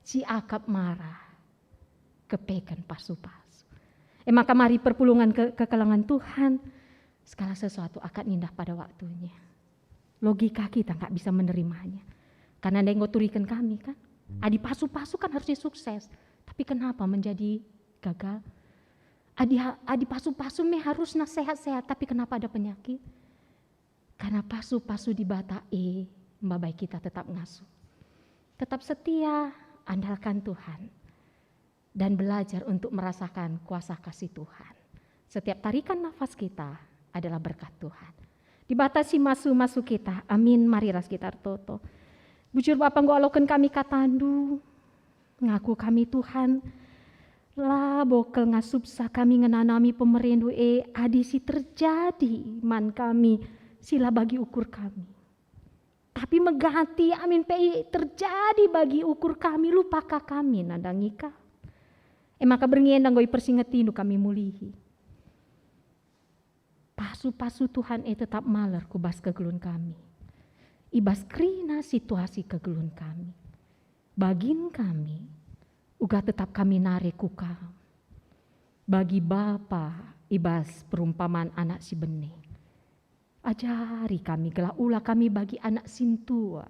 Si akap marah, kepeken pasu-pasu. E maka mari perpulungen ke-, kekelengen Tuhan, segala sesuatu akan indah pada waktunya. Logika kita nggak bisa menerimanya. Karena ndai enggo turiken kami kan, adi pasu-pasu kan harusnya sukses, tapi kenapa menjadi gagal? Adi ha-, adi pasu-pasu me harusna sehat-sehat, tapi kenapa ada penyakit? Karena pasu-pasu Dibata e mbabai kita tetap ngasup. Tetap setia, andalkan Tuhan, dan belajar untuk merasakan kuasa kasih Tuhan. Setiap tarikan nafas kita adalah berkat Tuhan. Dibata si masu-masu kita, amin, mari ras kita ertoto. Bujur Bapa, enggo aloken kami kataNdu, ngaku kami Tuhan, labo kal ngasupsa kami ngenanami pemereNdu e adi si terjadi man kami si la bagi ukur kami. Tapi megati amin pe terjadi bagi ukur kami, lupaka kami nandangi Kam. E maka berngi enda enggo ipersingetindu kami mulihi. Pasu-pasu Tuhan e tetap maler ku bas kegeluhen kami. I bas kerina situasi kegeluhen kami. Bagin kami, uga tetap kami nare ku Kam. Bagi bapa i bas perumpaman anak si bene. Ajari kami gelah ula kami bagi anak sintua.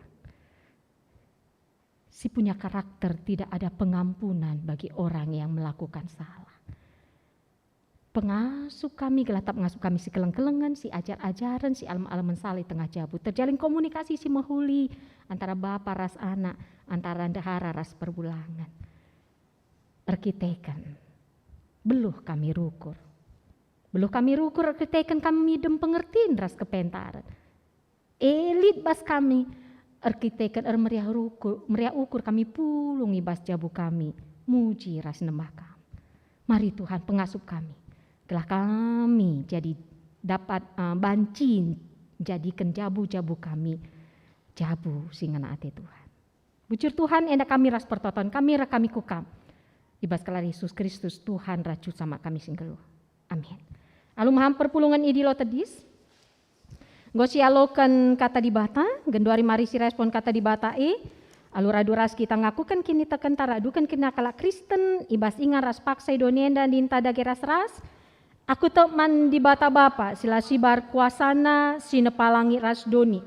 Si punya karakter tidak ada pengampunan bagi orang yang melakukan salah. Pengasup kami gelah tetap ngasup kami si keleng-kelengen, si ajar-ajaren, si alem-alemen salah i tengah jabu. Terjalin komunikasi si mehuli antara bapa ras anak, antara ndehara ras perbulangen. Erkiteken beluh kami rukur. Beluh kami rukur erkiteken kami dem pengertin ras kepentaren. E lit bas kami, erkiteken ermeriah ruku-, meriah ukur kami pulung i bas jabu kami, muji ras nembah Kam. Mari Tuhan pengasup kami, gelah kami jadi dapat, eh, banci jadiken jabu-jabu kami, jabu si ngena ate Tuhan. Bujur Tuhan, enda kami ras pertoton kami, reh kami ku Kam. I bas gelar Yesus Kristus, Tuhan ras Juru Selamat kami si nggeluh. Amin. Alu maham perpulungen i Dilo Tedis. Enggo sialoken Kata Dibata, genduari mari sirespon Kata Dibata e. Alu radu ras kita ngakuken kinitekenta, raduken kerina kalak Kristen, i bas ingan ras paksa i doni enda ninta dage ras-ras. Aku tek man Dibata Bapa, si la sibar kuasana, si nepa langi ras doni.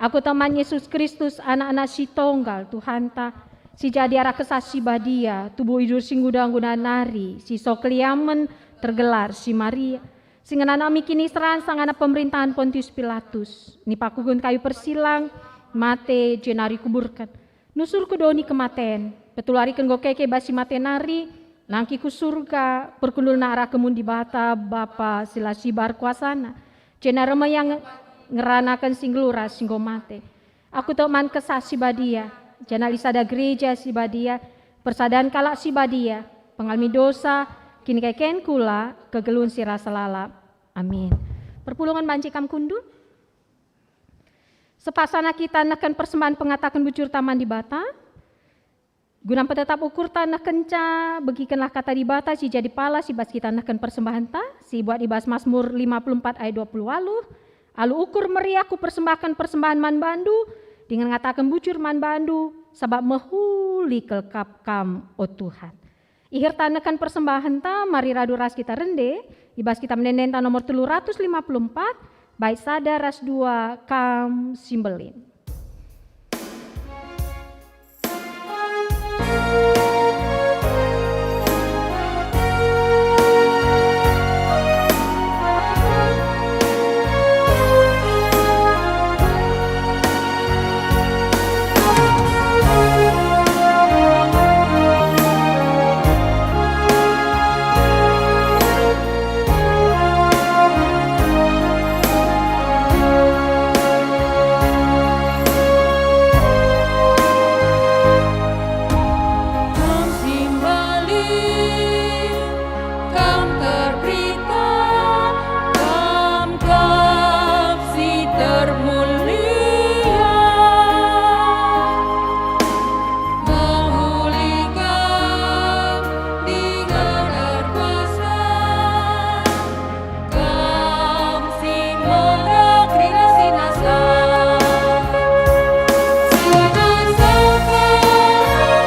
Aku tek man Yesus Kristus, Anak-anak si tonggal Tuhanta, si jadi arah Kesah Si Badia, tubuh idur si nguda-nguda nari, si so keliamen tergelar si Maria, si ngenanami kiniseran sangana pemerintahan Pontius Pilatus, nipakuken kayu persilang, mate, jenari kuburken. Nusurken doni kematen, petulariken enggo keke bas si mate nari, nangkih ku Surga, perkundulna arah kemun Dibata, Bapa si la sibar kuasana, jenari me ia nge-, ngeranaken si nggeluh ras si enggo mate. Aku tek man Kesah Si Badia, janah lit sada gereja si badia, persadan kalak si badia, pengalemi dosa, kinikeken kula, kegeluhen si rasa lalap. Amin. Perpulungen banci kam kundul. Sepasana kita nehken persembahen pengataken bujurta man Dibata. Guna mpetetap ukurta nehkenca, begikenlah Kata Dibata si jadi palas i bas kita nehken persembahenta, si ibuat i bas Masmur lima puluh empat ayat dua puluh waluh, "Alu ukur meriah kupersembahken persembahen man bandu, dingen ngataken bujur man bandu, sabap mehuli kal kap Kam, o Tuhan." Iherta nehken persembahenta, mari radu ras kita rende, i bas Kitab Ende-endenta nomor telu ratus lima puluh empat, bait sada ras dua, Kam si Mbelin. Kam si mbelin, Kam terberita, Kam kap si termulia. Mehuli Kam dingen erkuasa, Kam si mada kerina si nasa. Si nasa Kam Tuhan.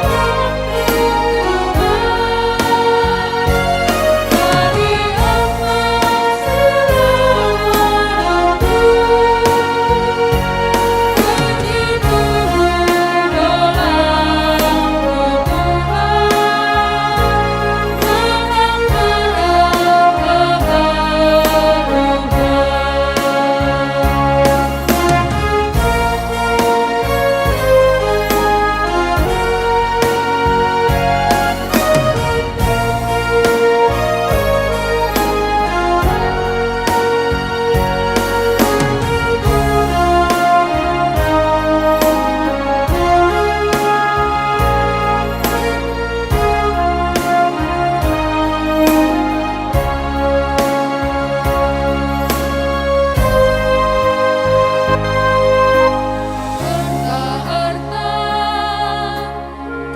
Erta-erta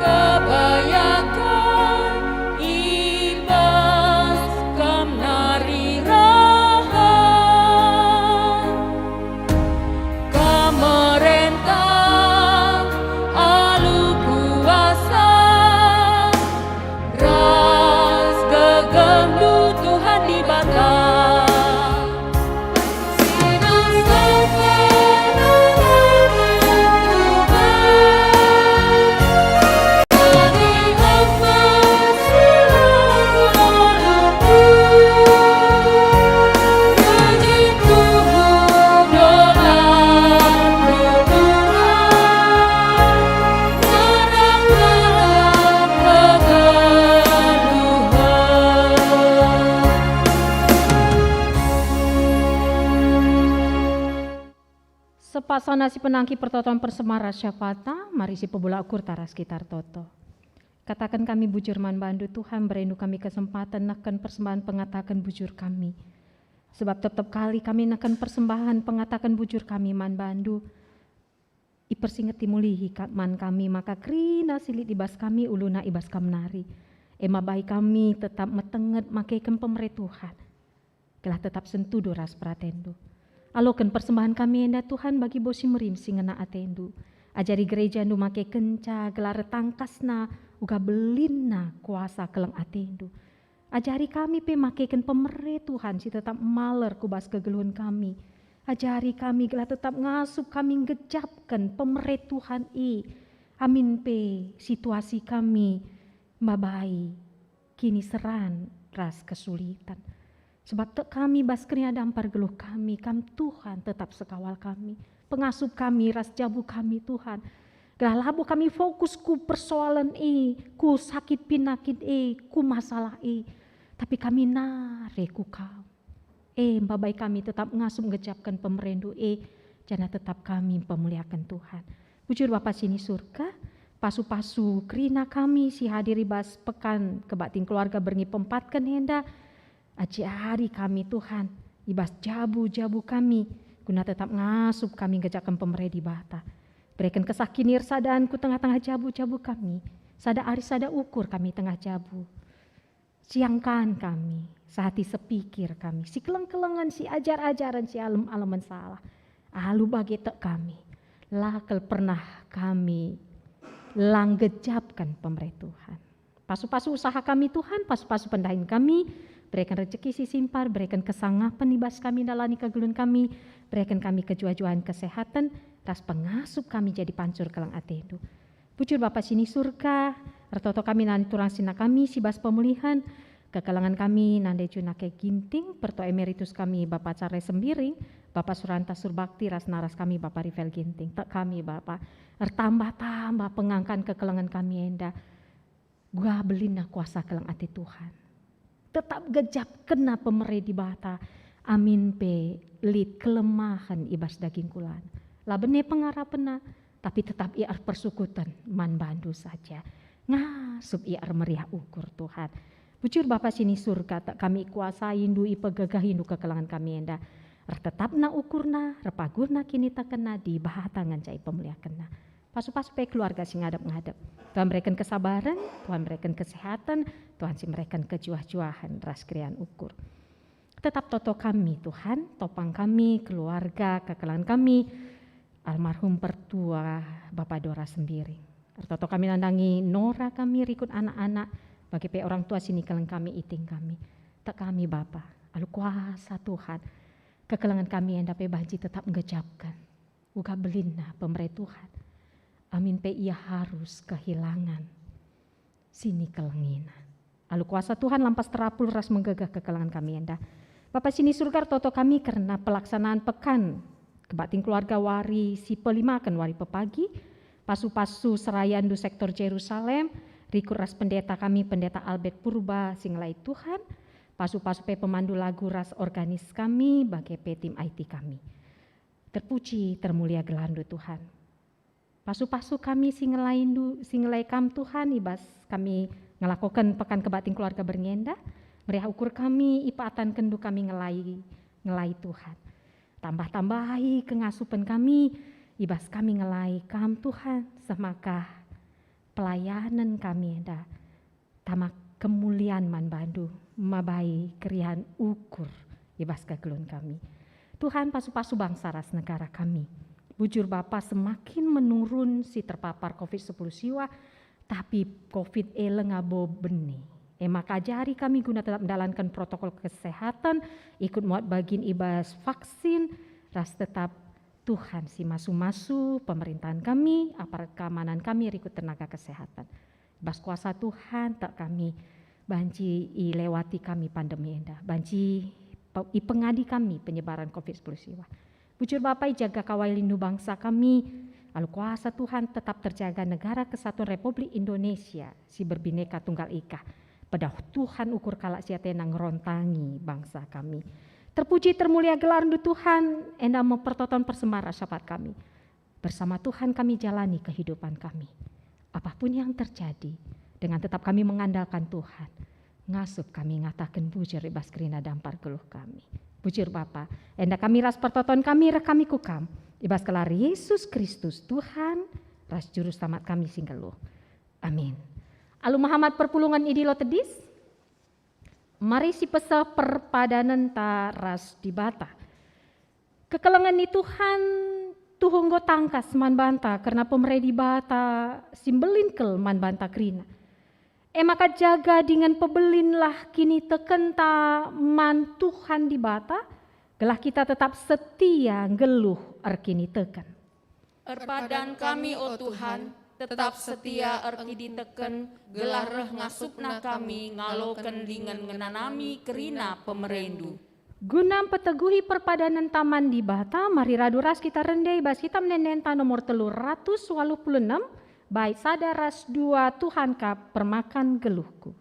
kebayaken i bas Kam nari rahan. Kam merentah alu kuasa ras gegehNdu, Tuhan Dibata. Sepasana si penangki pertoton persembahen ras syafaatna, mari sipebulak ukurta ras kita ertoto. Kataken kami bujur man bandu, Tuhan, berendu kami kesempaten nehken persembahen pengataken bujur kami. Sebab tep-tep kali kami nehken persembahen pengataken bujur kami man bandu, ipersingeti mulihi ka-, man kami maka kerina si lit i bas kami uluna i bas Kam nari. E maka bai kami tetap metenget makeken pemere Tuhan. Gelah tetap sentudu ras peratenNdu. Aloken persembahen kami enda, Tuhan, bagi bas si merim si ngena atenNdu. Ajari gerejaNdu makekenca gelah ertangkasna uga belinna kuasa keleng atenNdu. Ajari kami pe makeken pemere, Tuhan, si tetap maler ku bas kegeluhen kami. Ajari kami gelah tetap ngasup kami nggejapken pemere Tuhan i, amin pe situasi kami mabai kiniseran ras kesulitan. Sebab tek kami bas kerina dampar geluh kami, Kam Tuhan tetap sekawal kami. Pengasup kami ras jabu kami, Tuhan. Gelah labo kami fokus ku persoalan e, ku sakit pinakit e, ku masalah e. Tapi kami nare ku Kam. E, mbabai kami tetap ngasup nggejapken pemereNdu e, janah tetap kami mpemuliaken Tuhan. Bujur Bapa si ni Surga, pasu-pasu kerina kami si hadir i bas Pekan Kebaktin Keluarga berngi peempatken enda, ajari kami, Tuhan, i bas jabu-jabu kami, guna tetap ngasup kami nggejapken pemere Dibata. Bereken Kesah Kinirsadan ku tengah-tengah jabu-jabu kami, sada ari sada ukur kami tengah jabu. Siangkan kami, sehati sepikir kami, sikeleng-kelengen, siajar-ajaren, sialem-alemen salah. Alu bage tek kami, la kal pernah kami la nggejapken pemere Tuhan. Pasu-pasu usaha kami, Tuhan, pasu-pasu pendahin kami, bereken rejeki si simpar, bereken kesangapen i bas kami ndalani kegeluhen kami, bereken kami kejuah-juahen kesehatan, ras pengasup kami jadi pancur keleng ateNdu. Bujur Bapa si ni Surga, ertoto kami nani turang sina kami si bas pemulihen, kekelengen kami nande Junake Ginting, Pertua Emeritus kami Bapa Charles Sembiring, Bapa Suranta Surbakti ras naras kami Bapa Rivel Ginting. Tek kami, Bapa, ertambah-tambah pengangkan kekelengen kami enda. Uga belinna kuasa keleng ate Tuhan. Tetap gejapkenna pemere Dibata, amin pe lit kelemahen i bas daging kulana. La bene pengarapenna, tapi tetap ia erpersekutupen man bandu saja. Ngasup ia ermeriah ukur, Tuhan. Bujur Bapa si ni Surga, tek kami ikuasaindu, ipegegehindu kekelengen kami enda. Ertetapna ukurna, erpaguhna kinitekenna, Dibata ngenca ipemuliakenna. Pasu-pasu pe keluarga si ngadep-ngadep. Tuhan mereken kesabaren, Tuhan mereken kesehatan, Tuhan si mereken kejuah-juahen ras keriahen ukur. Tetap toto kami, Tuhan, topang kami, keluarga, kekelengen kami, almarhum Pertua Bapa Dora Sembiring. Ertoto kami nandangi nora kami rikut anak-anak, bage pe orang tua si nikeleng kami, iting kami. Tek kami, Bapa, alu kuasa Tuhan, kekelengen kami enda pe banci tetap nggejapken. Uga belinna pemere Tuhan, amin pe ia harus kehilangan si nikelengina. Alu kuasa Tuhan lampas terapul ras menggegeh kekelengen kami enda. Bapa si ni Surga, ertoto kami kerna pelaksanaan Pekan Kebaktin Keluarga wari si pelimaken wari pepagi, pasu-pasu serayandu sektor Jerusalem, rikut ras pendeta kami, Pendeta Albert Purba, si ngelai Tuhan, pasu-pasu pe pemandu lagu ras organis kami, bage pe tim I T kami. Terpuji, termulia gelarNdu, Tuhan. Pasu-pasu kami si ngelaindu, si ngelai Kam, Tuhan, i bas kami ngelakoken Pekan Kebaktin Keluarga berngi enda, meriah ukur kami, ipeatankenNdu kami ngelai, ngelai Tuhan. Tambah-tambahi kengasupen kami, i bas kami ngelai Kam, Tuhan, seh maka pelayanen kami enda tama kemulian man bandu, mabai keriahen ukur i bas kegeluhen kami. Tuhan, pasu-pasu bangsa ras negara kami. Bujur Bapa, semakin menurun si terpapar covid sepuluh siwa, tapi covid e labo bene. E maka ajari kami guna tetap menjalankan protokol kesehatan, ikut muat bagin i bas vaksin, ras tetap Tuhan si masu-masu pemerintahan kami, aparat keamanan kami, rikut tenaga kesehatan. Bas kuasa Tuhan tek kami, banci ilewati kami pandemi enda, banci pe-, ipengadi kami penyebaran covid sepuluh siwa. Bujur Bapa, ijaga kawai lindung bangsa kami, alu kuasa Tuhan tetap terjaga Negara Kesatuan Republik Indonesia si berbineka tunggal ika. Pedauh Tuhan ukur kalak si atena ngerontangi bangsa kami. Terpuji termulia gelarNdu Tuhan, enda me pertoton persembahen syafaat kami. Bersama Tuhan kami jalani kehidupan kami. Apapun yang terjadi, dengan tetap kami mengandalkan Tuhan, ngasup kami ngataken bujur i bas kerina dampar geluh kami. Bujur Bapa, enda kami ras pertoton kami reh kami ku Kam, i bas gelar Yesus Kristus, Tuhan ras Juru Selamat kami si nggeluh. Amin. Alu mehamat perpulungen idilo tedis, mari sipeseh perpadanenta ras Dibata. Kekelengen ni Tuhan tuhu enggo tangkas man banta kerna pemere Dibata si mbelin kal man banta kerina. E maka jaga dingen pebelinlah kinitekenta man Tuhan Dibata, gelah kita tetap setia nggeluh erkiniteken. Erpadan kami, o Tuhan, tetap setia erkiniteken, gelah reh ngasupna kami ngaloken dingen ngenanami kerina pemereNdu. Guna mpeteguhi perpadanenta man Dibata, mari radu ras kita rende i bas Kitab Ende-enden nomor telu ratus waluh puluh enem, bait sada ras dua, Tuhan kap permakan geluhku.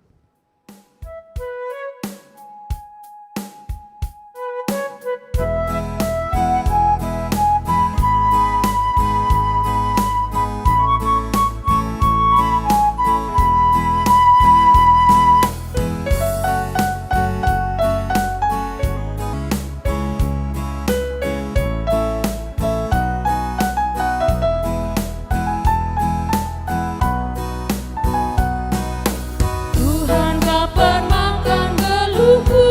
Tuhan kap permakan geluhku,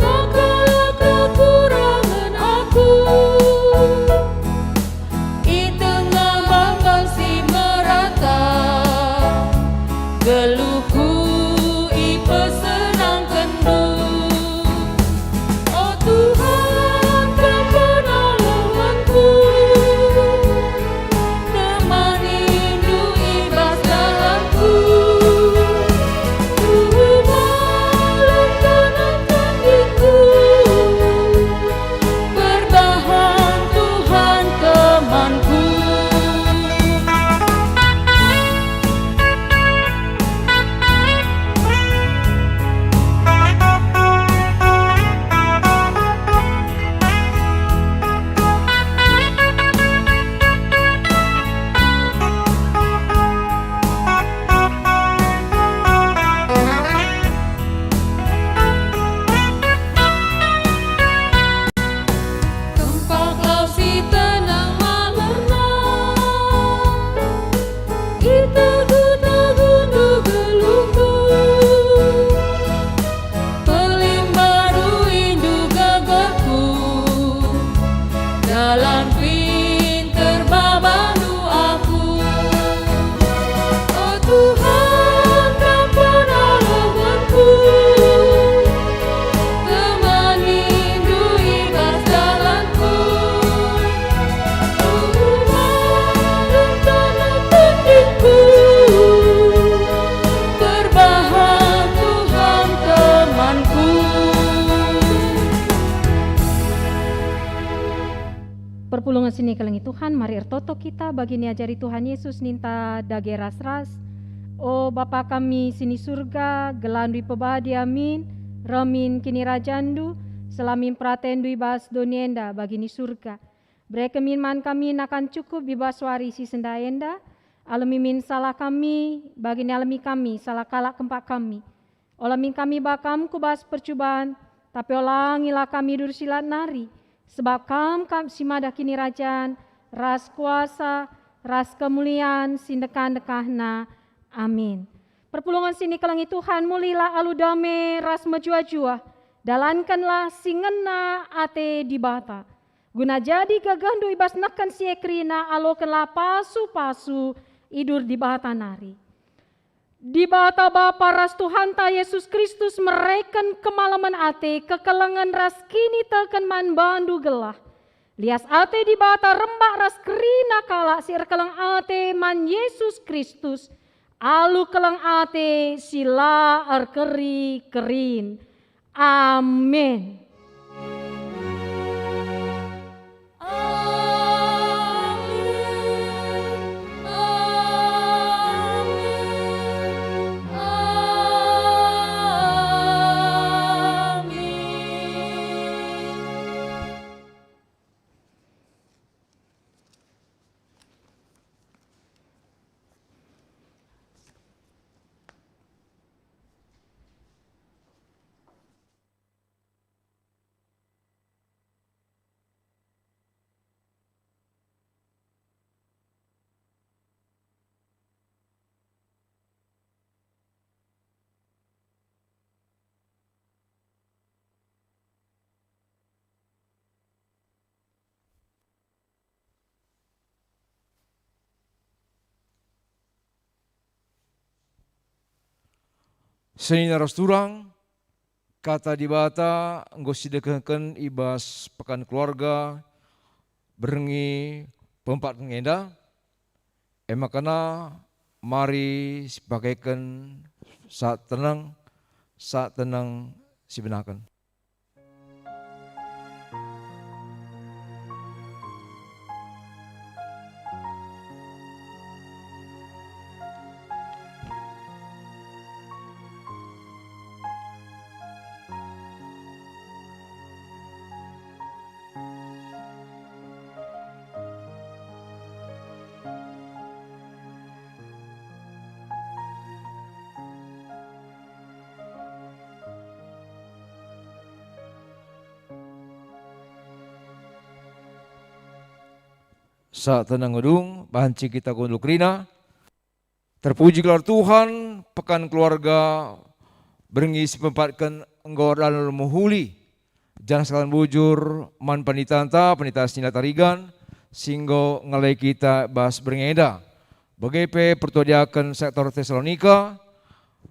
maka la kekurangen aku. I tengah banggal si merata, geluhku ipesenangkenNdu. O Tuhan, Kam penolongenku, temanindu i bas jalanku. Ku malem kenakanndu, perbahan Tuhan temanku. Kempak lau si tenang malerna, itegu-tegundu geluhku. Pelimbandu indu gegerku, jalan pinter babandu aku. O Tuhan, Kam penolongenku, temanindu i bas jalanku. Tuhan, engkana pendingku, perbahan Tuhan temanku. Perpulungen si nikelengi Tuhan, mari ertoto kita bagi niajari Tuhan Yesus ninta dage ras-ras. O Bapa kami si ni Surga, gelandu ipebadi amin, reh min kinirajandu, seh la min peratendu i bas doni enda bagi ni Surga. Bereken min man kami nakan cukup i bas wari si sendah enda, alemi min salah kami, bagi nialemi kami salah kalak kempak kami. Ola min kami ibahan Kam ku bas percuban, tapi olangilah kami i bas si lat nari, sebab Kam kap si mada kinirajan, ras kuasa, ras kemulian si ndekah-ndekahna. Amin. Perpulungen si nikelengi Tuhan, mulilah alu dame ras mejuah-juah, dalankenlah si ngena ate Dibata. Guna jadi gegehndu i bas nehken si e kerina, alokenlah pasu-pasu i bas Dibata nari. Dibata Bapa ras Tuhanta Yesus Kristus mereken kemalemen ate, kekelengen ras kiniteken man bandu gelah. Lias ate Dibata rembak ras kerina kalak si erkeleng ate man Yesus Kristus, alu keleng ate si la erkeri-kerin. Amin. Amin. Amin. Amin. Senina ras turang, Kata Dibata enggo sidekehken i bas Pekan Keluarga berngi peempat enda, e maka mari sipakeken Saat Tenang, Saat Tenang sibenaken. Saat Tenang, dung, banci kita kundul kerina. Terpuji gelar Tuhan, Pekan Keluarga berngi sipeempatken enggo erdalan mehuli. Janah sekalian bujur man panitanta, Panita Sinatarigan, si enggo ngelai kita bas berngi enda. Bage pe pertua diaken sektor Tesalonika,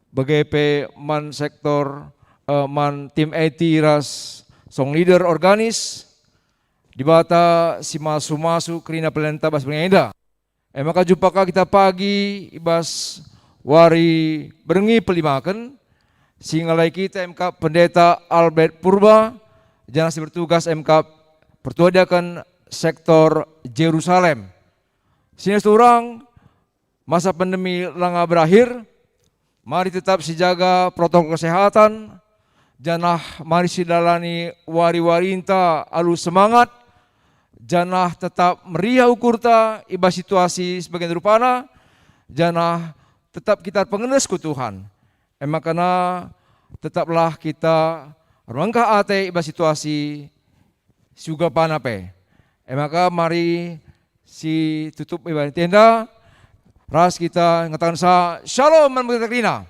bage pe man sektor, eh, man tim I T ras song leader organis, Dibata si masu-masu kerina pelayanen bas berngi enda. E maka jumpa ka kita pagi i bas wari berngi pelimaken, si ngelai kita e maka Pendeta Albert Purba, janah si bertugas e maka pertua diaken sektor Jerusalem. Senina turang, masa pandemi langa berakhir, mari tetap sijaga protokol kesehatan, janah mari sidalani wari-warinta alu semangat, janah tetap meriah ukurta i bas situasi sebagian rupana, janah tetap kita erpengendes ku Tuhan. E maka tetaplah kita ermengkah ate i bas situasi si uga pana pe. E maka mari situtup ibadah enda, ras kita ngatakensa Shalom man bagi kerina.